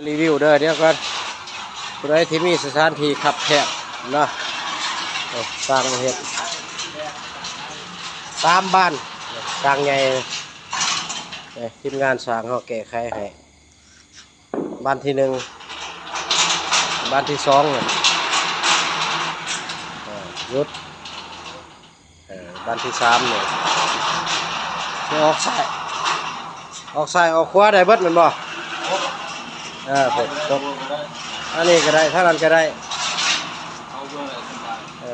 ຣີວິວເດີ ດຽວກ່ອນ ຜູ້ໃດທີ່ມີສະຖານທີ່ຄັບແຄບເນາະ ເອີ ສ້າງເຮັດສາມບານ ສ້າງໃຫຍ່ ເອີ ທີມງານສ້າງເຮົາແກ້ໄຂໃຫ້ ບານທີໜຶ່ງ ບານທີສອງ ເອີ ຢຸດ. ເອີ ບານທີສາມນີ້ ຈະອອກຊ້າຍ ອອກຊ້າຍອອກຂວາໄດ້ເບິດແມ່ນບໍ່? ເອີ ເພິ່ນ ອັນນີ້ກໍໄດ້ ທາງນັ້ນກໍໄດ້ ເອີ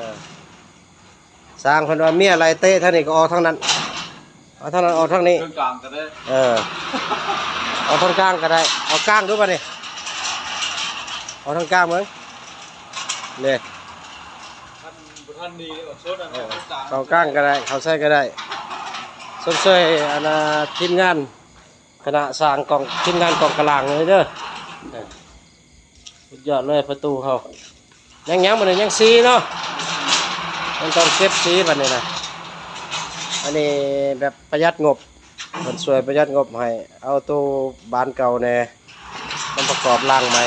ຊ່າງເພິ່ນວ່າເມຍໄລ່ເຕະທາງນີ້ກໍອອກທາງນັ້ນ ເອົາທາງນັ້ນອອກທາງນີ້ ເທິງກາງກໍໄດ້ ເອີ ເອົາທາງກາງກໍໄດ້ ເອົາກາງດູບາດນີ້ ເອົາທາງກາງເບິ່ງ ນີ້ ຄັນບໍ່ທັນນີ້ອອກໂຊນ ເອີ ເຂົ້າກາງກໍໄດ້ ເຂົ້າໃສ່ກໍໄດ້ ຊົມເຊີຍອັນນ່າ ທີມງານຄະນະສ້າງກອງ ທີມງານກອງກະລາງເລີຍເດີ ເອີ ສຸດຍອດເລີຍປະຕູເຮົາ ຍັງຫຍັງບັດນີ້ ຍັງສີເນາະ ຍັງຕ້ອງເກັບສີບັດນີ້ນະ ອັນນີ້ແບບປະຢັດງົບ ເພິ່ນຊ່ວຍປະຢັດງົບໃຫ້ ເອົາໂຕບານເກົ່າແດ່ ມາປະກອບລ່າງໃໝ່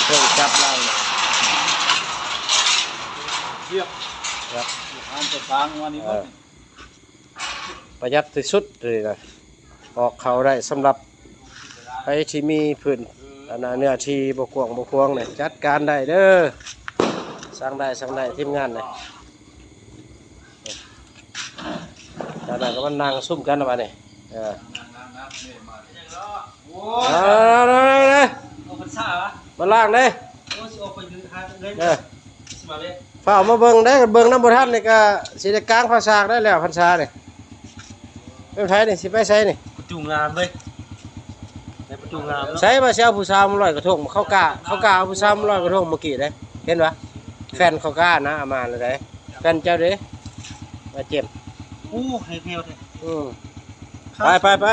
ເພິ່ນຈັບລ່າງໃໝ່ ຮຽບ ຮຽບ ງານຈະສ້າງວ່ານີ້ ເອີ ໝົດ ປະຢັດທີ່ສຸດເລີຍນະ ອອກເຂົ້າໄດ້ ສຳລັບໃຜທີ່ມີພື້ນ ອັນນ່າ ເນື້ອທີ່ບໍ່ກວ້າງບໍ່ຂວາງນີ້ ຈັດການໄດ້ເດີ ສ້າງໄດ້ ສ້າງໄດ້ ທີມງານນີ້ ຈາກນັ້ນກໍມານັ່ງຊຸມກັນລະບາດນີ້ ເອີ ເອົາ ເອົາ ເອົາ ເອົາ ເອົາ ເອົາ ເອົາ ເອົາ ເອົາ ເອົາ ເອົາ ເອົາ ເອົາ ເອົາ ເອົາ ມາລ້າງເດ້ ໂອ້ ຊິອອກໄປຫາເງິນ ເອີ ຊິມາເລີຍ ຟ້າວມາເບິ່ງເດ້ ເບິ່ງນຳບໍ່ທັນນີ້ກໍຊິໄດ້ກາງພາສາກໄດ້ແລ້ວ ພັນສານີ້ ເປັນໃຜນີ້ ຊິໄປໃສນີ້ ປະຕູງາມເວີຍ ໄດ້ປະຕູງາມເນາະ ໃສວ່າຊິເອົາຜູ້ສາວມາລອຍກະທົງ ເຂົາກ້າ ເຂົາກ້າເອົາຜູ້ສາວມາລອຍກະທົງມື້ກີ້ເດ້ ເຫັນບໍ່ ແຟນເຂົາກ້ານະ ເອົາມາແລ້ວເດ້ ແຟນເຈົ້າເດ້ ບາດເຈັບ ໂອ້ ໃຫ້ແຜ່ວແທ້ ອືມ ໄປ ໄປ ໄປ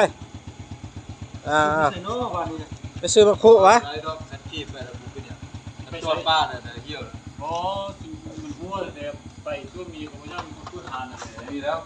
ອ່າ ໃສ່ເນາະບາດນີ້ນະ ໄປຊື້ໝາກຄຸຫວາ ໄດ້ດອກ ຄັນກີບໄປແລ້ວບໍ່ເປັນຫຍັງ ຄັນຈອດປ້ານະ ແຕ່ລະທ່ຽວນະ ບໍ່ ມັນຫົວແຕ່ໄປຊ່ວງນີ້ກໍບໍ່ຍອມເຂົ້າສູ່ທານນະ ນີ້ແລ້ວ